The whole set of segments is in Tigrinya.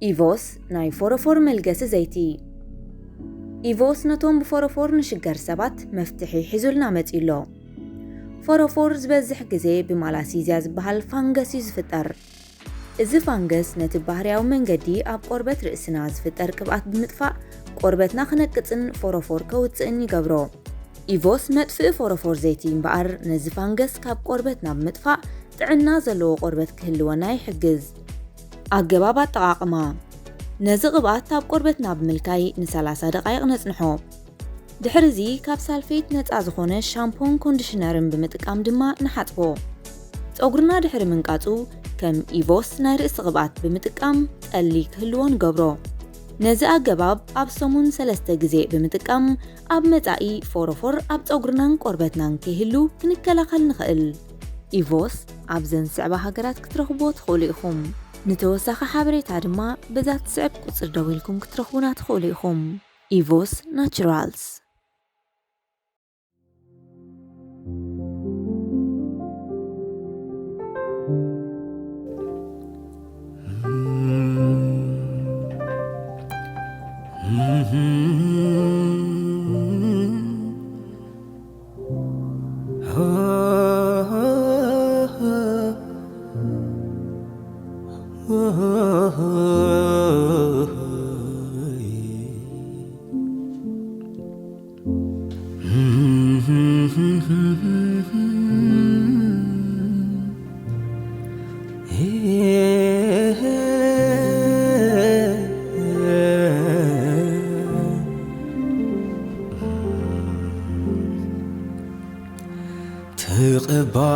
ኢቮስ ናይ ፎሮፎር መልገሲ ዘይቲ። ኢቮስ ነቶም ብፎሮፎር ንሽገር ሰባት መፍትሒ ሒዙልና መጺኡ ኣሎ። ፎሮፎር ዝበዝሕ ግዜ ብማላሲዝያ ዝበሃል ፋንገስ እዩ ዝፍጠር። እዚ ፋንገስ ነቲ ባህርያዊ መንገዲ ኣብ ቆርበት ርእስና ዝፍጠር ቅብኣት ብምጥፋእ ቆርበትና ክነቅጽን ፎሮፎር ከውጽእን ይገብሮ። ኢቮስ መጥፍኢ ፎሮፎር ዘይቲ እምበኣር ነዚ ፋንገስ ካብ ቆርበትና ብምጥፋእ ጥዕና ዘለዎ ቆርበት ክህልወና ይሕግዝ። ኣገባብ ኣጠቓቕማ። ነዚ ቅብኣት ኣብ ቆርበትና ብምልካይ ን30 ደቓይቕ ነጽንሖ። ድሕሪ እዚ ካብ ሳልፌት ነጻ ዝኾነ ሻምፖን ኮንዲሽነርን ብምጥቃም ድማ ንሓጽቦ። ጸጉርና ድሕሪ ምንቃጹ ከም ኢቮስ ናይ ርእሲ ቅብኣት ብምጥቃም ጠሊ ክህልዎ ንገብሮ። ነዚ ኣገባብ ኣብ ሰሙን ሰለስተ ግዜ ብምጥቃም ኣብ መጻኢ ፎሮፎር ኣብ ጸጉርናን ቆርበትናን ከይህሉ ክንከላኸል ንኽእል። ኢቮስ ኣብዘን ዝስዕባ ሃገራት ክትረኽብዎ ትኽእሉ ኢኹም። ንተወሳኺ ሓበሬታ ድማ በዛ ትስዕብ ቁጽሪ ደዊልኩም ክትረኽቡና ትኽእሉ ኢኹም። ኢቮስ ናቹራልስ።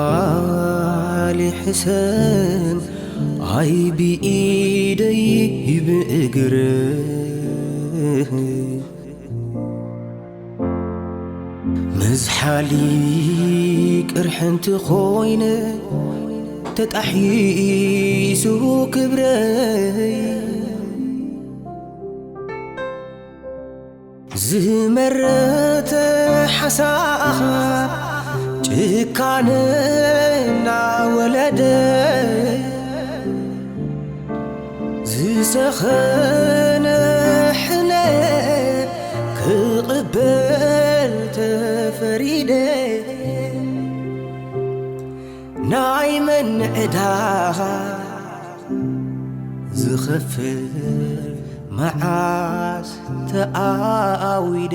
ተቐባሊ ሕሰም ኣይ ብኢደይ ብእግር መዝሓሊ ቅርሕንቲ ኮይነ ተጣሒሱ ክብረይ ዝመረተ ሓሳኻ ጭካነ እናወለደ ዝሰኸነ ሕነ ክቕበል ተፈሪደ ናይ መን ዕዳ ዝኸፍል መዓስ ተኣዊደ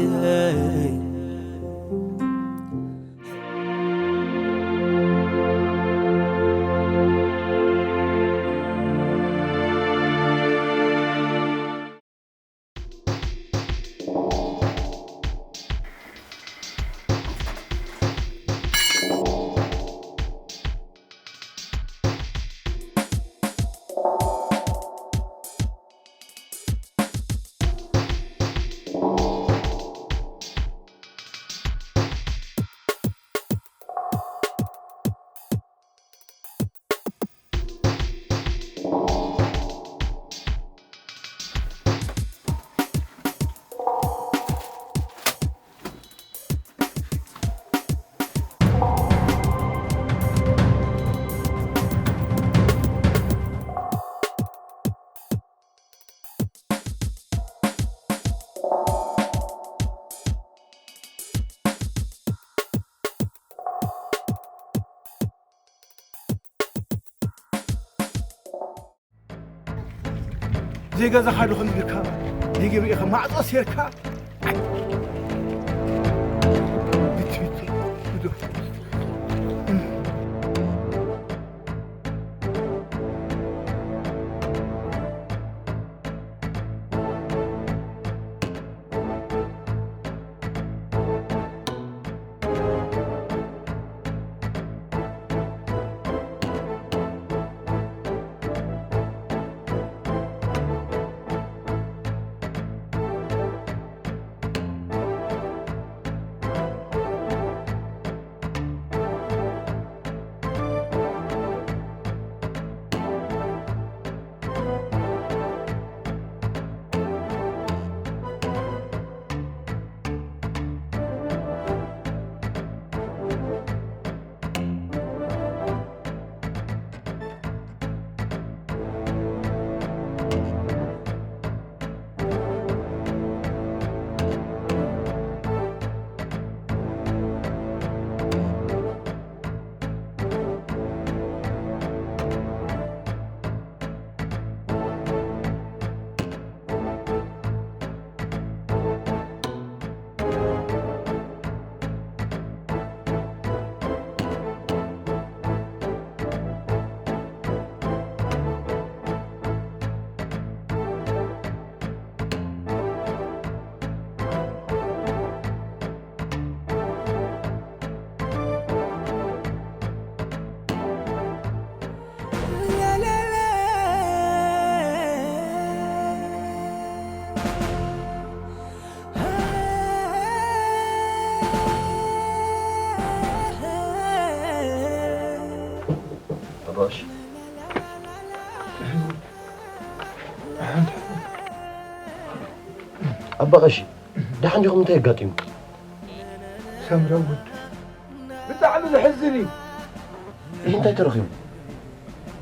ዘይገዛኻ ዶ ከምዚ ጌርካ ዘይገብርኢኻ ማዕጾ ሴርካ? እሺ። ኣባ ቀሺ፣ ደሓን ዲኹም? እንታይ ኣጋጢሙ? ሰምረ ውድ፣ ብጣዕሚ ዘሕዝን እዩ። እንታይ ተረኺቡ?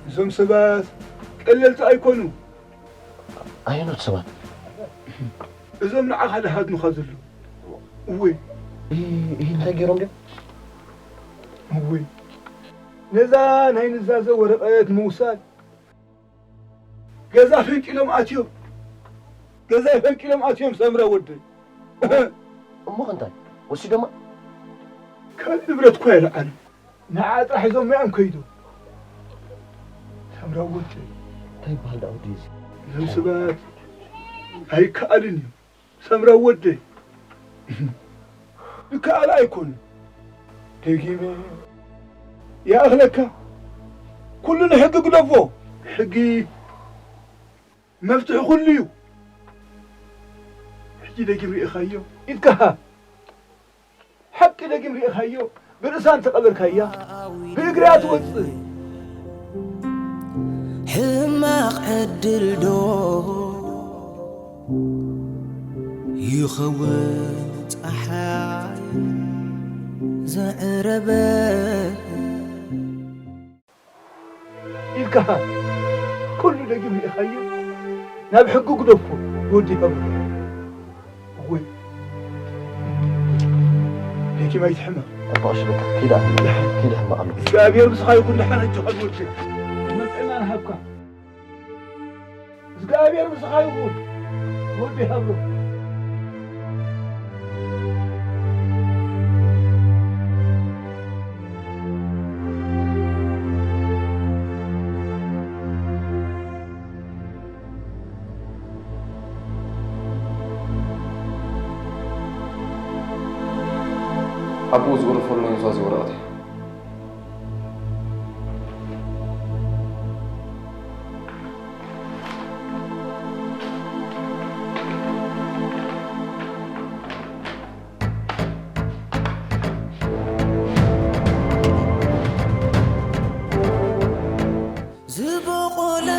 እዞም ሰባት ቀለልቲ ኣይኮኑ። ኣየኖት ሰባት? እዞም ንዓኻ ዝሃድኑኻ ዘለዉ። እወይ። እ-፣ እ-፣ እንታይ ገይሮም ድዮም? እወይ። ነዛ ናይ ኑዛዘ ወረቐት ንምውሳድ ገዛ ፈንቂሎም ኣትዮም። ገዛ ፈንቂሎም ኣትዮም ሰምረ ወደይ። እሞ እንታይ? ወሲዶማ? ካልእ ንብረት እኳ የልዓሉ። ንዓ ጥራሕ ሒዞም እዮም ከይዶም። ሰምረ ወደይ። እንታይ ይበሃል ደኣ ወዲ እዚ? እዞም ሰባት ኣይከኣልን እዩ። ሰምረ ወደይ። ይከኣል ኣይኮኑን። ደጊመ ይኣኽለካ። ኩሉ ንሕጊ ግደፎ። ሕጊ መፍትሒ ኩሉ እዩ። ሕጂ ደጊም ርኢኻዮ? ኢድካ ሃብ። ሓቂ ደጊም ርኢኻዮ? ብርእሳ እንተቐበርካያ፣ ብእግርያ ትወጽእ። ሕማቕ ዕድል ዶ ይኸውን ጸሓይ ዘዕረበ? ኢልካ ኩሉ ደጊም ርኢኻዮ? ናብ ሕጊ ግደፎ ወዲ ሃብሮ። እወይ፣ ደጊም ኣይትሕመቕ። ኣባ ቀሺ በቃ ኪድ ኣለ። ኪድ ሕመቕ ኣሎ። እግዚኣብሔር ምሳኻ ይኹን። ደሓን ሕጂ ኸድ ወዲ። መጥዕና ንሃብካ። እግዚኣብሔር ምሳኻ ይኹን። ወዲ ሃብሮ። ኣቦኡ ዝገደፈሉ ናይ ኑዛዜ ወረቐት እዩ። ዝበቖለ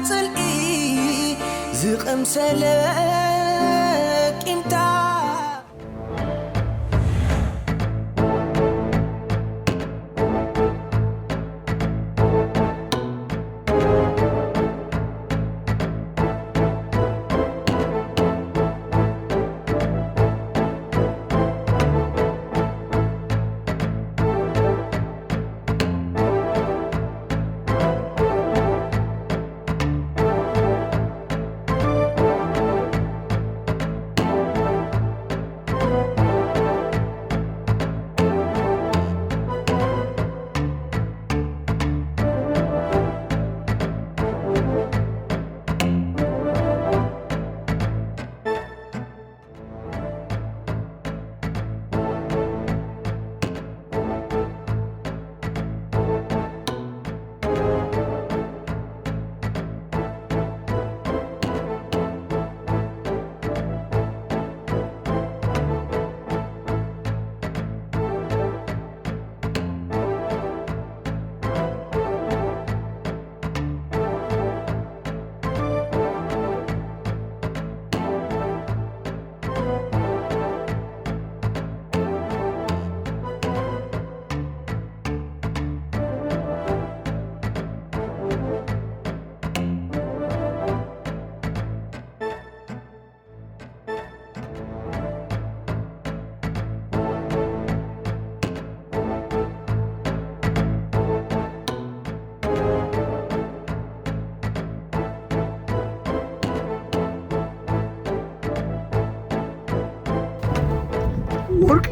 ጽልኢ ዝቐምሰለ ቂምታ። ወርቂ፣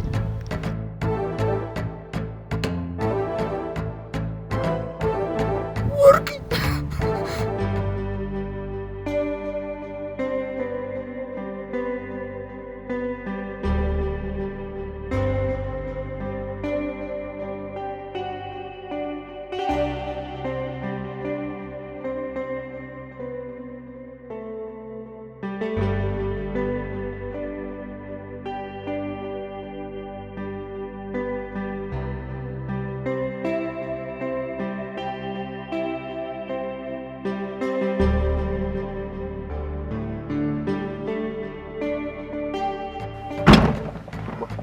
ወርቂ።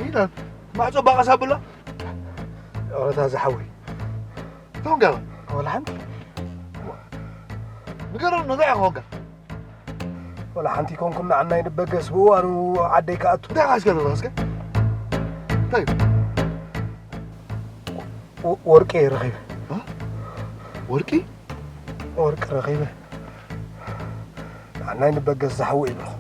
ኢላን ማዕጾ ባቐስ ኣብላ። ኦረታ ዝሓወይ። እንታይ ኾንካ? ወላ ሓንቲ። ንገረኒ፣ እንታይ ኢኻ ኾንካ? ወላ ሓንቲ ኮንኩና፣ ዓናይ ንበገስ ብእዋኑ ዓደይ ክኣቱ። እንታይ ኢኻ እስከ ዘለኻ እስከ? እንታይ እዩ? ወ-፣ ወርቂ ረኺበ። እ? ወርቂ? ወርቂ ረኺበ። ዓናይ ንበገስ ዝሓወይ ይብልኹ።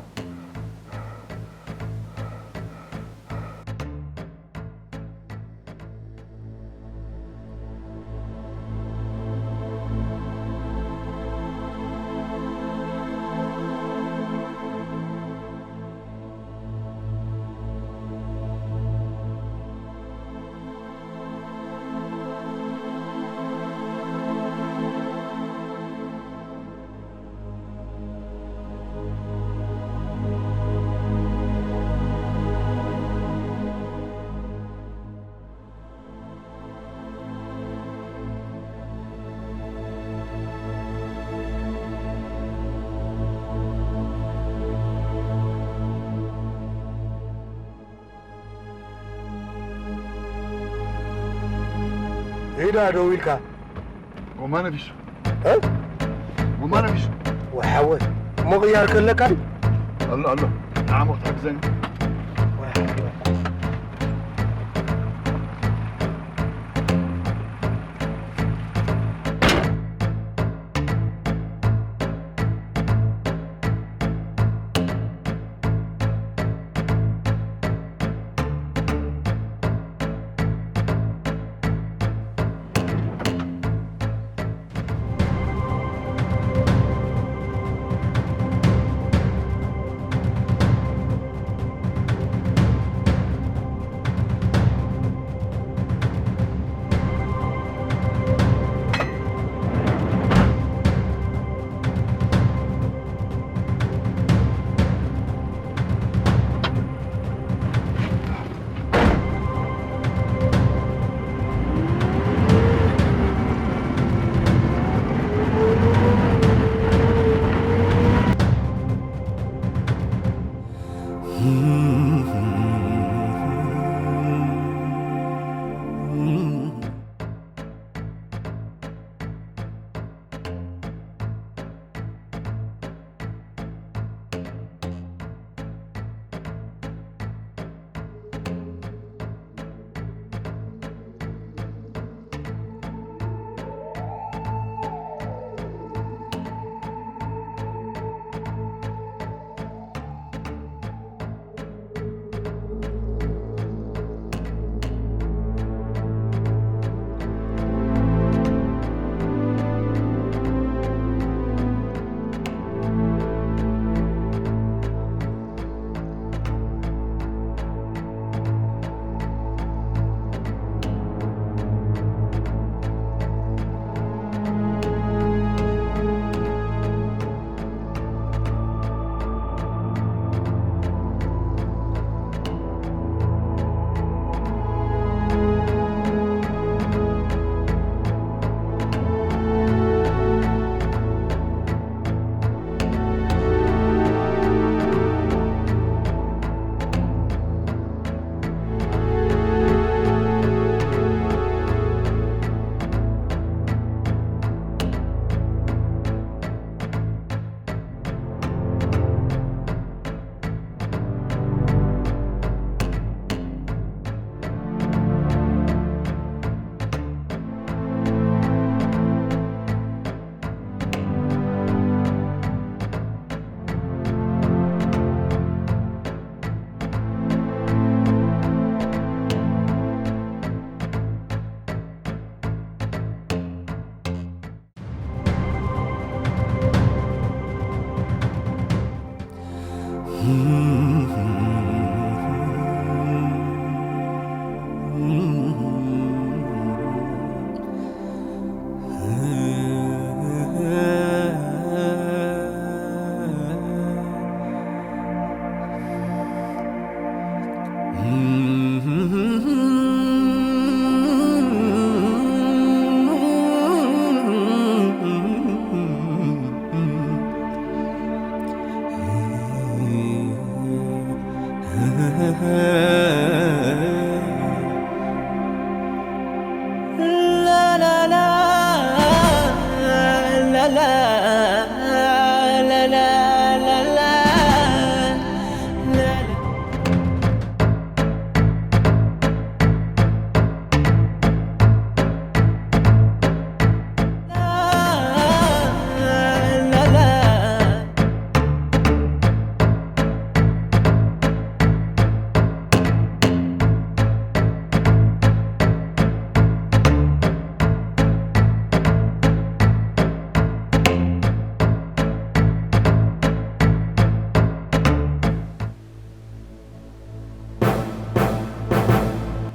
ኢዳ ደው ኢልካ። ጎማ ነፊሱ። እ? ጎማ ነፊሱ። ወሓወ። ምቕያር ከለካ ድዩ? ኣሎ፣ ኣሎ። ንዓሞ ክትሕግዘኒ።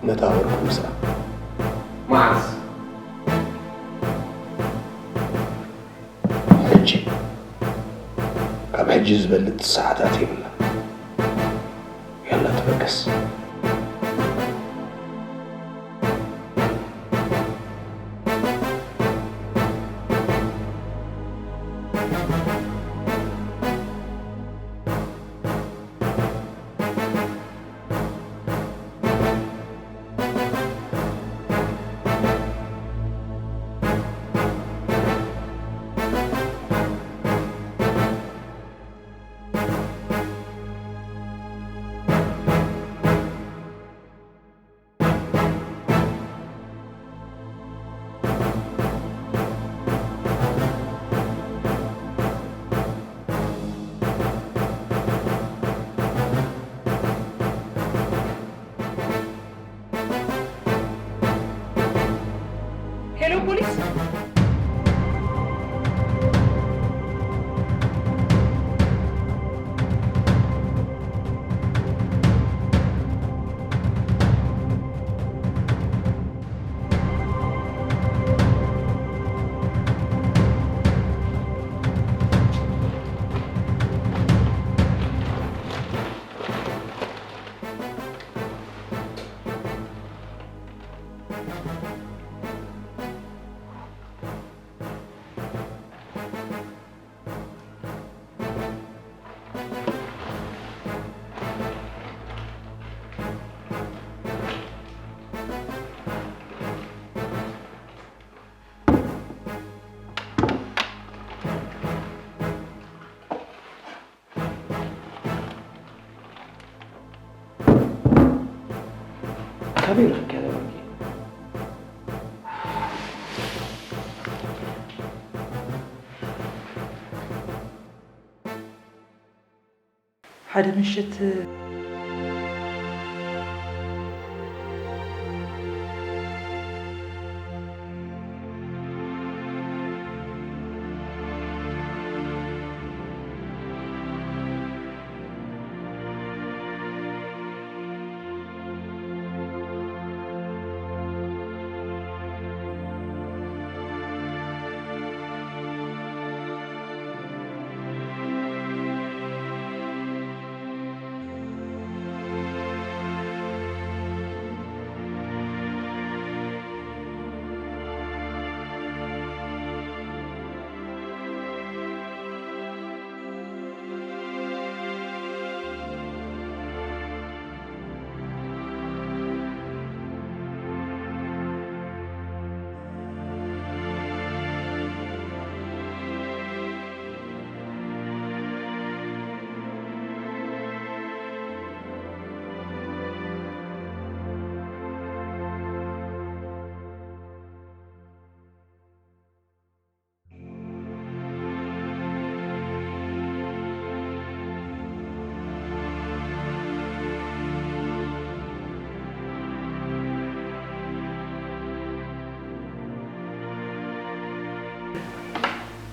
ነታ ወርቂ ምስኣ። መዓስ? ሕጂ። ካብ ሕጂ ዝበልጽ ሰዓታት የብላን። ያላ ተበገስ። ሄሎ ፖሊስ። ካበይ ረኺብካያ እዛ ወርቂ? ሓደ ምሽት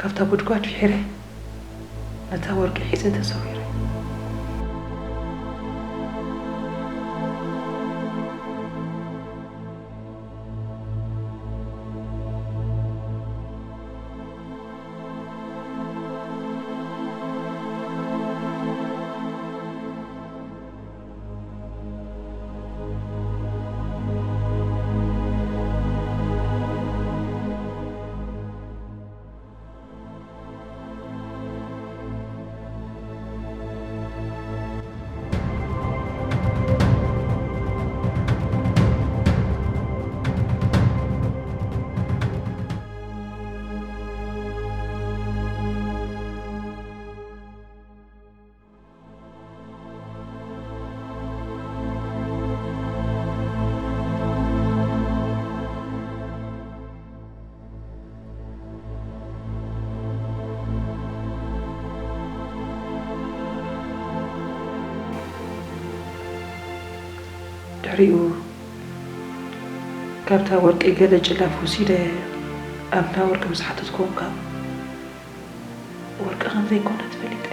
ካብታ ጉድጓድ ፍሒረ ነታ ወርቂ ሒዘ ተሰዊረ። ድሕሪኡ ካብታ ወርቂ ገለ ጭላፍ ወሲደ ኣብታ ወርቂ ምስ ሓተትኩዎም ካብ ወርቂ ከም ዘይኮነት ፈሊጠ።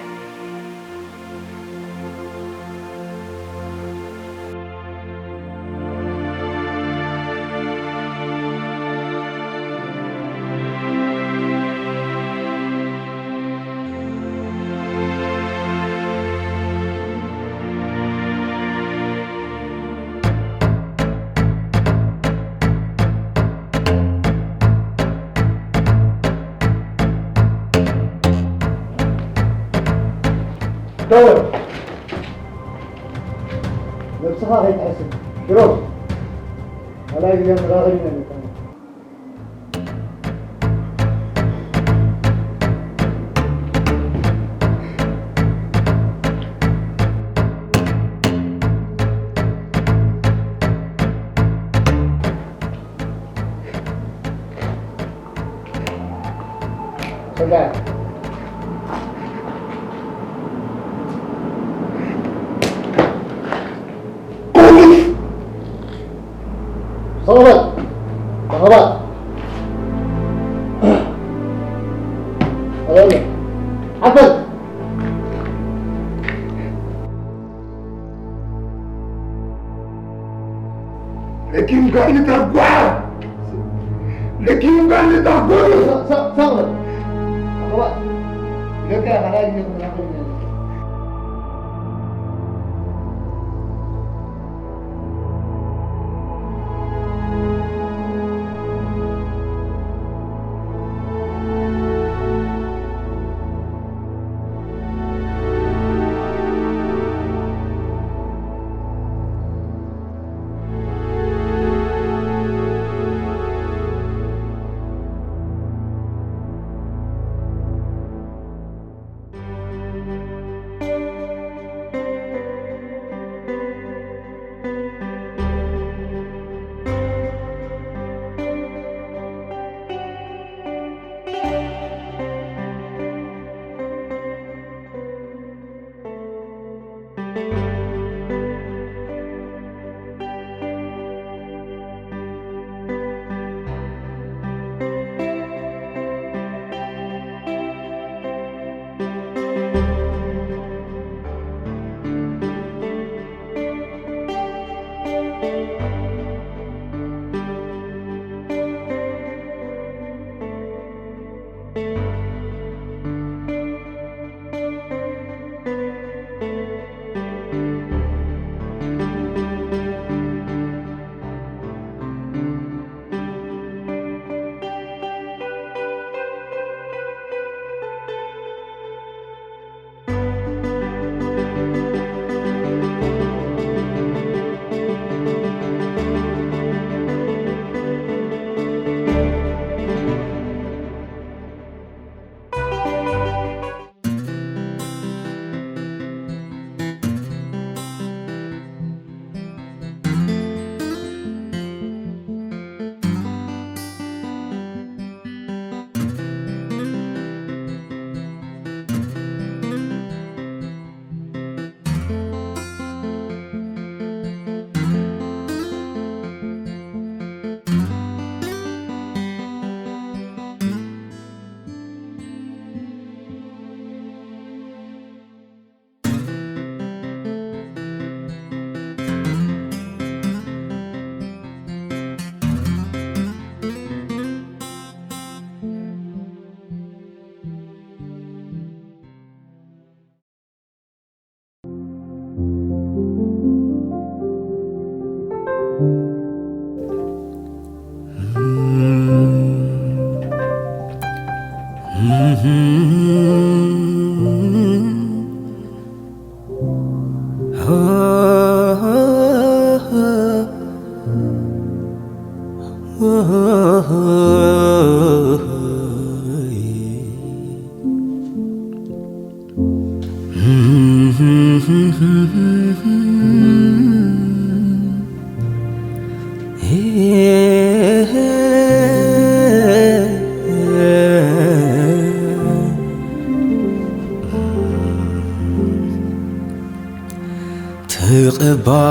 ደወል። ነብስኻ ከይትሕስብ። ድሮ። ካልኣይ ግዜ ንራኸብ ኢና ነታ። ሰውበት! ሰውበት! ኣበለ! ሓፈዝ! ለኪምካ ንታጓ! ለኪምካ ንታጓ! ሰ-፣ ሰ-፣ ሰውበት! ሰውበት! ኢለካ ካልኣይ ግዜ ክንራኸብ ኢና።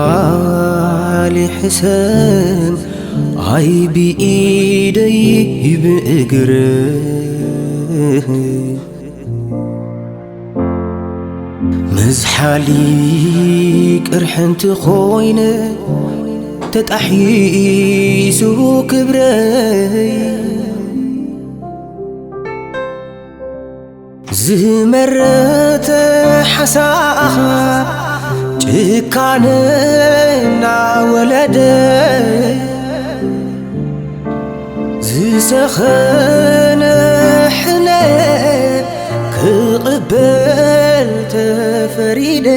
ተቐባሊ ሕሰም ኣይ ብኢደይ ብእግር መዝሓሊ ቅርሒ እንተኾይነ ተጣሒሱ ክብረይ ዝመረተ ሓሳኻ ጭካነ እናወለደ ዝሰኸነ ሕነ ክቕበል ፈሪደ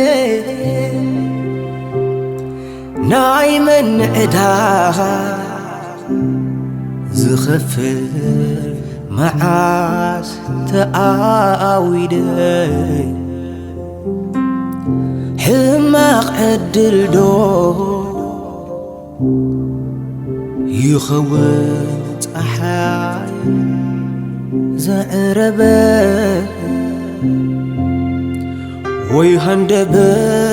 ናይ መን ዕዳ ዝኸፍል መዓስ ተኣዊደ ሕማቕ ዕድል ዶ ይኸውን ጸሓይ ዘዕረበ ወይ ሃንደበት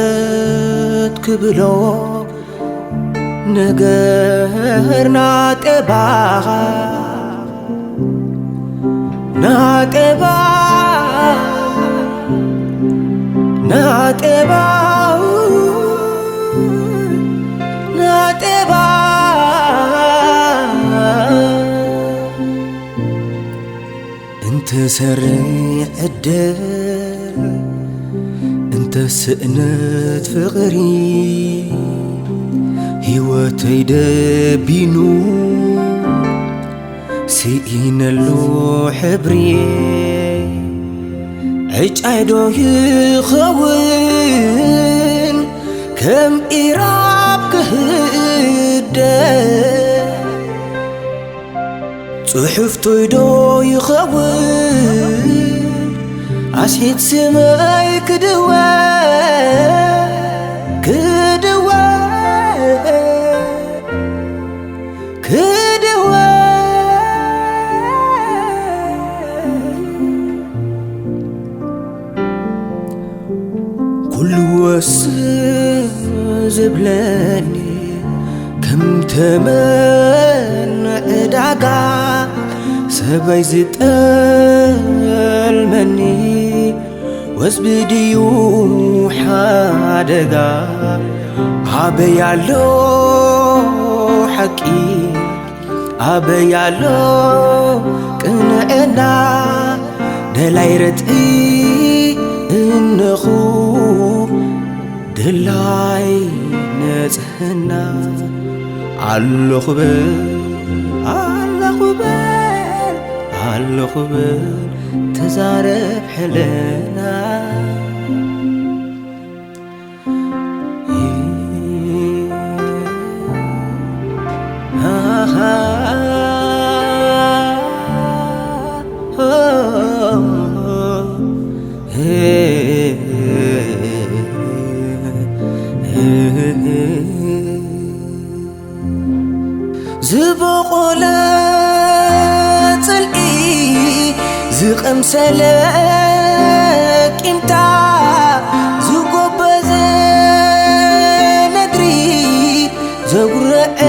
ክብሎ ነገር ናጤባ ናጤባ ናጤባ ናጤባ እንተ ሰርዕ ዕድል እንተ ስእነት ፍቕሪ ህይወተይ ደቢኑ ስኢነሉ ሕብሪ ዕጫይ ዶ ይኸውን ከም ኢራብ ክህደ ጽሑፍቶይ ዶ ይኸውን ኣስሒት ስመይ ክድወ ክድወ ክድወ ኩሉ ወስ ዝብለኒ ከም ተመን ዕዳጋ ሰበይ ዝጠልመኒ ወዝቢ ድዩ ሓደጋ ኣበይ ኣሎ ሓቂ ኣበይ ኣሎ ቅንዕና ደላይ ርትዒ እነኹ ደላይ ንጽህና ኣለኹ በል ኣለኹ በል ኣለኹ በል ተዛረብ ሕልና ዝበቖለ ጽልኢ ዝቐምሰለ ቂምታ ዝጎበዘ ነድሪ ዘጉረዐ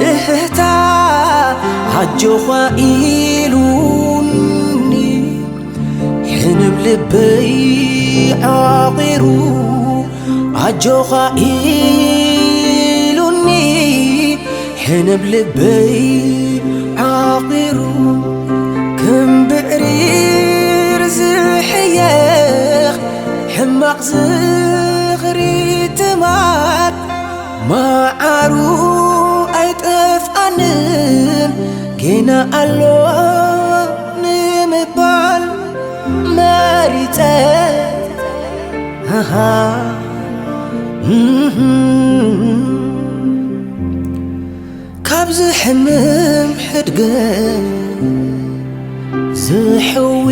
እህታ ኣጆኻ ኢሉኒ ሕንም ልበይ ዓቒሩ ኣጆኻ ኢሉኒ ሕንም ልበይ ዓቒሩ ከም ብዕሪር ዝሕየኽ ሕማቕ ዝኽሪ ትማል መዓሩ ኣይጠፍኣንን ጌና ኣሎ ንምባል መሪጸ ካብዚ ሕምም ሕድገ ዝሕዊ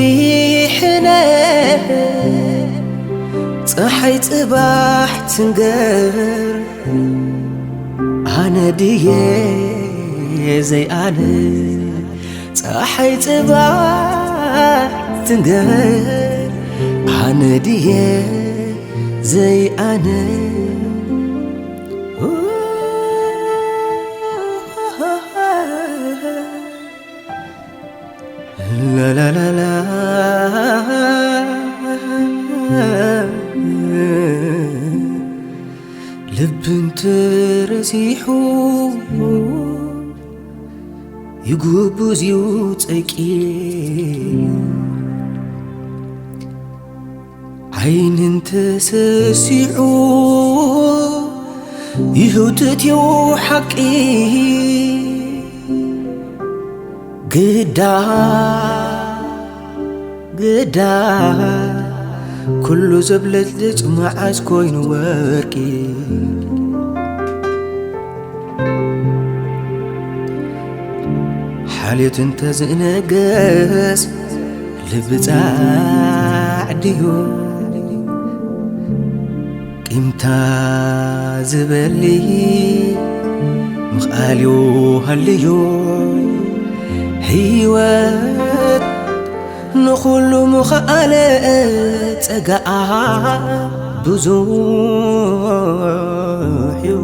ሕነ ፀሓይ ፅባሕ ትንገር ኣነ ድየ ዘይኣነ ፀሓይ ፅባሕ ትንገር ኣነ ድየ ዘይኣነ ላላላላ ልብን ትረሲሑ ይጉብዝ እዩ ጸቂ ዓይንን ተሰሲዑ ይህውትት እዩ ሓቂ ግዳ ግዳ ኩሉ ዘብለጭልጭ መዓስ ኮይኑ ወርቂ። ሓልዮት እንተ ዝእነገስ ልቢ ጻዕድዩ። ቂምታ ዝበሊ ምኽኣልዩ ሃልዩ። ህይወት ንኹሉ ምኽኣለ ጸጋኣ ብዙሕ እዩ።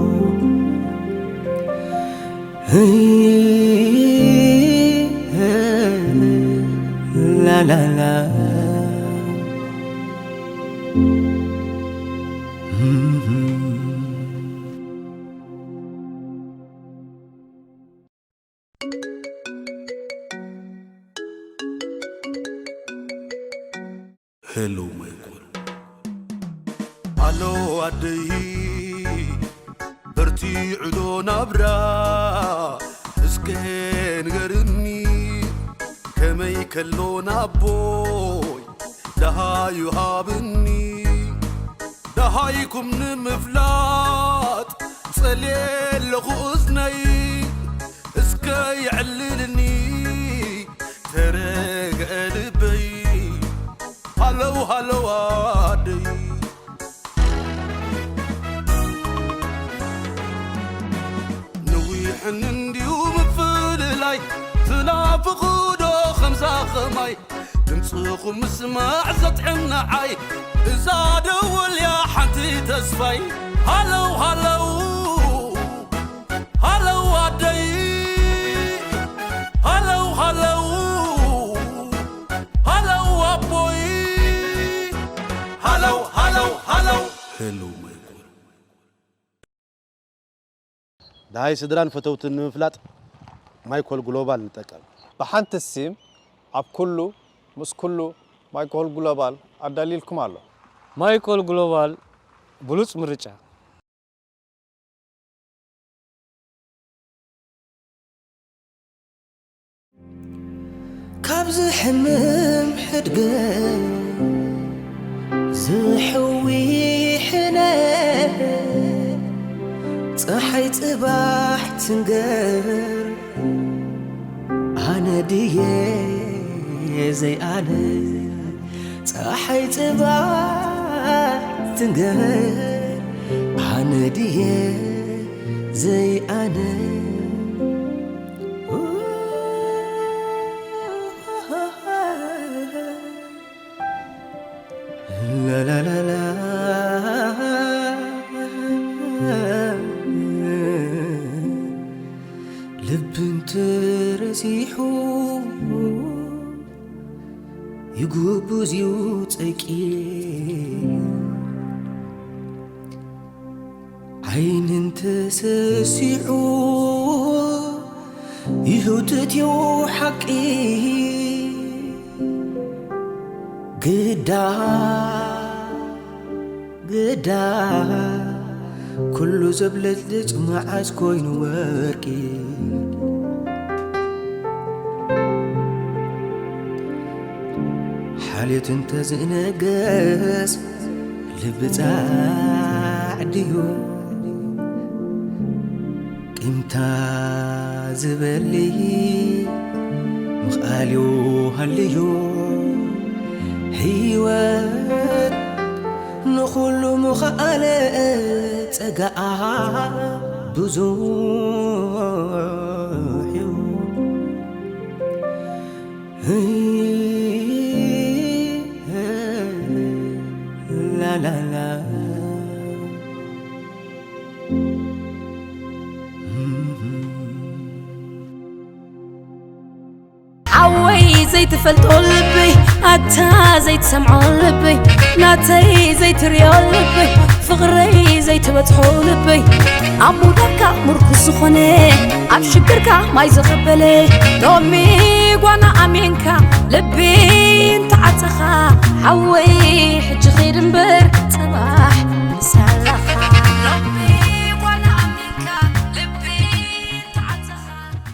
ላላላ። ሄሎ ማይኮል። ኣሎ ኣደይ፣ በርቲዑ ዶ ናብራ? እስከ ንገርኒ፣ ከመይ ከሎ ናቦይ ደሃዩ ሃብኒ። ደሃይኩም ንምፍላጥ ጸልየ ኣለኹ እዝነይ፣ እስከ የዕልልኒ ተረግአ ልበይ። ሃለው ሃለው ኣደይ። ነዊሕን እንድዩ ምፍልላይ፣ ትናፍቑ ዶ ከምዛ ኸማይ? ድምፅኹም ምስማዕ ዘጥዕም ንዓይ፣ እዛ ደወል እያ ሓንቲ ተስፋይ። ሃለው ሃለው፣ ሃለው ኣደይ፣ ሃለው ሃለው፣ ሃለው ኣቦይ፣ ሃለው ሃለው ሃለው። ሄሎ ማይኮል። ደሃይ ስድራን ፈተውትን ንምፍላጥ ማይኮል ግሎባል ንጠቀም። ብሓንቲ ሲም ኣብ ኩሉ ምስ ኩሉ ማይኮል ግሎባል ኣዳልይልኩም ኣሎ። ማይኮል ግሎባል ብሉጽ ምርጫ። ካብ ዝሕምም ሕድገ ዝሕዊ ሕነ ጸሓይ ጽባሕ ትንገር ኣነ ድየ ዘይኣነ ጸሓይ ጽባሕ ትንገር ኣነ ድየ ዘይኣነ ላላላላ ልቢ እንተረሲሑ ይጉብዝ እዩ ጸይቂ ዓይኒ እንተሰሲሑ ይህውትት እዩ ሓቂ ግዳ ግዳ ኩሉ ዘብለጭልጭ መዓስ ኮይኑ ወርቂ ሓልዮት እንተዝእነገስ ልቢ ጻዕድዩ ቂምታ ዝበሊ ምኽኣልዩ ሃልዩ ህይወት ንኹሉ ምኽኣለ ጸጋኣ ብዙሕ እዩ ላላላ ሓወይ ዘይትፈልጦ ልበይ ኣታ ዘይትሰምዖ ልበይ ናተይ ዘይትርዮ ልበይ ፍቕረይ ዘይትበጽሖ ልበይ ኣብ ምውዳቕካ ምርኩስ ዝኾነ ኣብ ሽግርካ ማይ ዝቐበለ ሎሚ ጓና ኣሜንካ ልቢ እንተዓጸኻ ሓወይ ሕጂ ኺድ እምበር ጸባ